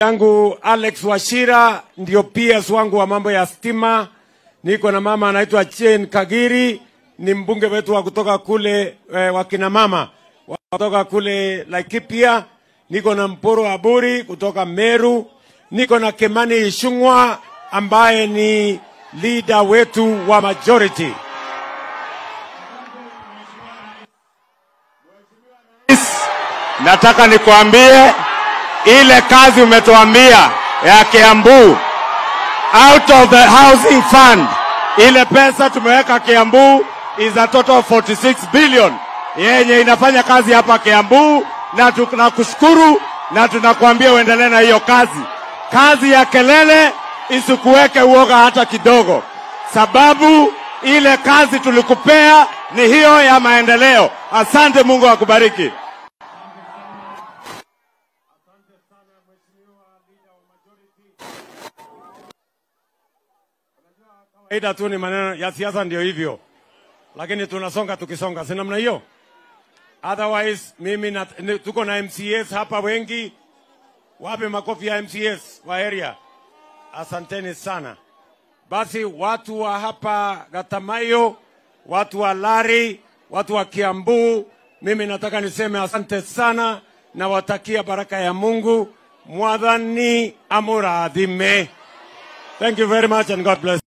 Yangu Alex Wachira ndio PS wangu wa mambo ya stima. Niko na mama anaitwa Jane Kagiri, ni mbunge wetu wa kutoka kule wakina mama wa kutoka kule Laikipia. Niko na Mpuru Aburi kutoka Meru. Niko na Kimani Ichung'wah ambaye ni leader wetu wa majority. Nataka nikuambie ile kazi umetuambia ya Kiambu, out of the housing fund, ile pesa tumeweka Kiambu is a total of 46 billion yenye inafanya kazi hapa Kiambu, na tunakushukuru na tunakuambia uendelee na hiyo kazi. Kazi ya kelele isikuweke uoga hata kidogo, sababu ile kazi tulikupea ni hiyo ya maendeleo. Asante, Mungu akubariki. Kawaida tu ni maneno ya siasa ndio hivyo, lakini tunasonga tukisonga, si namna hiyo? Otherwise mimi na, tuko na MCAs hapa wengi. Wape makofi ya MCAs wa area. Asanteni sana. Basi watu wa hapa Gatamayo, watu wa Lari, watu wa Kiambu, mimi nataka niseme asante sana na watakia baraka ya Mungu. Mwathani amurathime. Thank you very much and God bless.